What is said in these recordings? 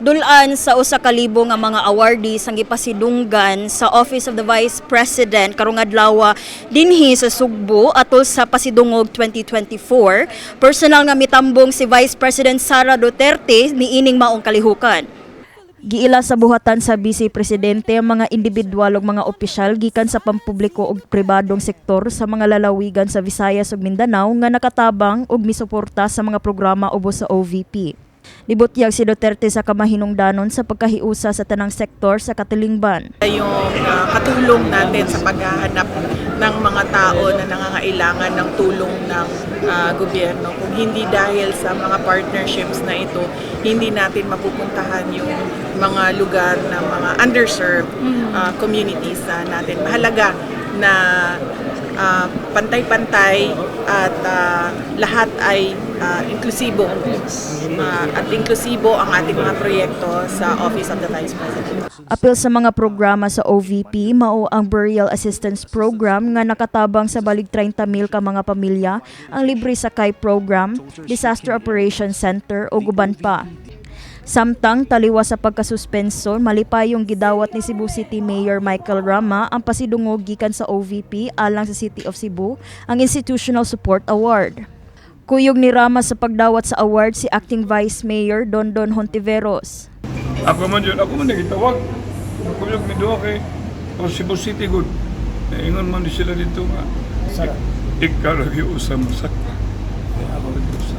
Dulan sa 1,000 nga mga awardees ang gipasidunggan sa Office of the Vice President karong adlaw dinhi sa Sugbo atol sa Pasidungog 2024. Personal nga mitambong si Vice President Sara Duterte niining maong kalihukan. Giila sa buhatan sa Vice Presidente ang mga individual ug mga opisyal gikan sa pampubliko ug pribadong sektor sa mga lalawigan sa Visayas ug Mindanao nga nakatabang ug misuporta sa mga programa ubos sa OVP. Nibutyag si Duterte sa kamahinungdanon sa pagkahiusa sa tanang sektor sa katilingban. Yung katulong natin sa paghahanap ng mga tao na nangangailangan ng tulong ng gobyerno. Kung hindi dahil sa mga partnerships na ito, hindi natin mapupuntahan yung mga lugar na mga underserved communities natin. Mahalaga na pantay-pantay at lahat ay inklusibo. At inklusibo ang ating mga proyekto sa Office of the Vice President. Apil sa mga programa sa OVP mao ang Burial Assistance Program nga nakatabang sa balig 30 mil ka mga pamilya, ang Libre Sakay Program, Disaster Operations Center ug uban pa. Samtang taliwas sa pagkasuspenso, malipayong gidawat ni Cebu City Mayor Michael Rama ang pasidungog gikan sa OVP alang sa City of Cebu, ang Institutional Support Award. Kuyog ni Rama sa pagdawat sa award si Acting Vice Mayor Dondon Hontiveros. Ako man yun, ako man nagitawag. Ako yung miduha kay o Cebu City good. Naingon man di sila dito nga. Ikaw lagi usa masakta. Ako lagi usa.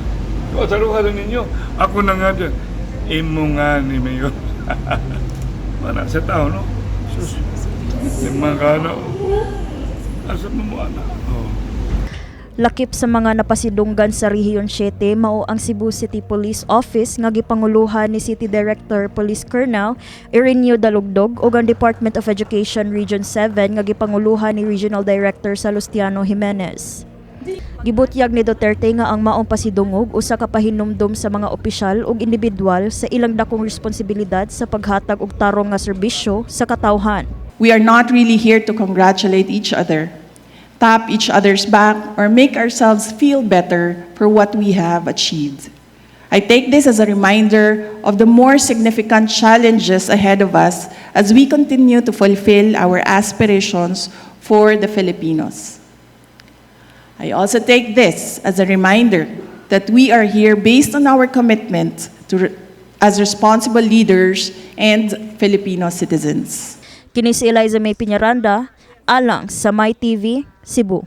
O, taruhan ninyo. Ako na nga dyan. Imo nga ni Mayor. Mana sa tao, no? Sus. Lima ka na. Oh, asa mo mo, anak? Oh. Lakip sa mga napasidunggan sa Rehiyon 7 mao ang Cebu City Police Office nga gipanguluhan ni City Director Police Colonel Ireneo Dalugdog ug ang Department of Education Region 7 nga gipanguluhan ni Regional Director Salustiano Jimenez. Gibutyag ni Duterte nga ang maong pasidungog usa ka pahinumdom sa mga opisyal ug individual sa ilang dakong responsibilidad sa paghatag og tarong nga serbisyo sa katawhan. We are not really here to congratulate each other, tap each other's back, or make ourselves feel better for what we have achieved. I take this as a reminder of the more significant challenges ahead of us as we continue to fulfill our aspirations for the Filipinos. I also take this as a reminder that we are here based on our commitment as responsible leaders and Filipino citizens. Kini si Eliza May Piñaranda, alang sa My TV, Cebu.